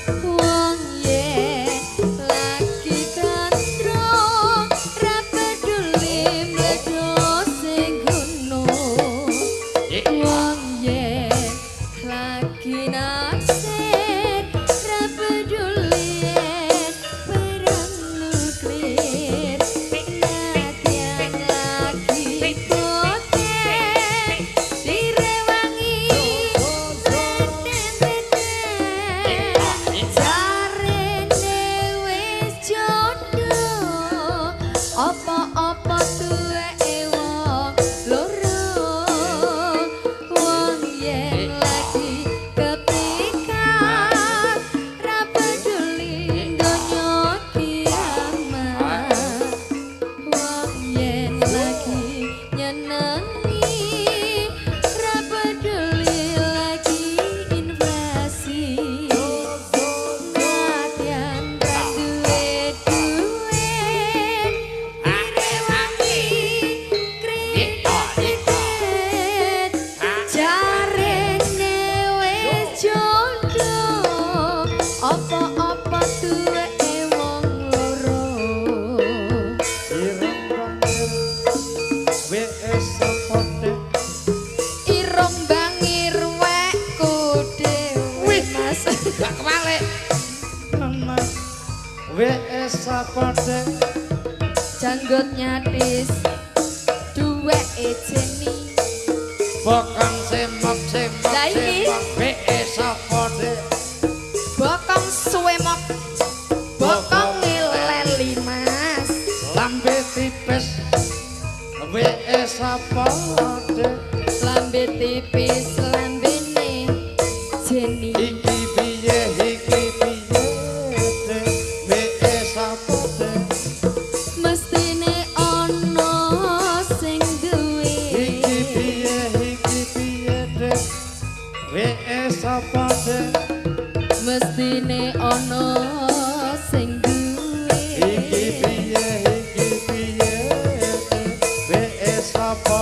Wong yen lagi gandrung ra peduli mledhose gunung. Wong yen lagi naksir ra peduli yen perang nuklir. Nadyan lagi boten direwangi reten-reten, jarene wis jodoh apa-apa tuweke wong loro. Wong yen lagi kepikat ra peduli donya kiamat. Wong yen lagi nyenengi ra peduli lagi inflasi. Nadyan ra duwe duit direwangi kredit-kredit, jarene wis jodoh apa-apa tuweke wong loro. Irung bangir WS sapa Dek? Irung bangir wekku dhewe, Wih. Mas. Gak kewalik. Nenek WS sapa Dek? Janggut nyatis duweke Jeni. Bokong semok semok Lah iki. semok WS sapa Dek? Bokong suwemok, bokong leli, Mas. Lambe tipis WS sapa Dek? Lambe tipis lambene Jeni. Iki piye iki piye Dek? WS sapa Dek? Mestine ana sing duwe. Iki piye iki piye Dek? WS sapa Dek? Mestine ana sing duwe. Iki piye iki piye Dek? WS sapa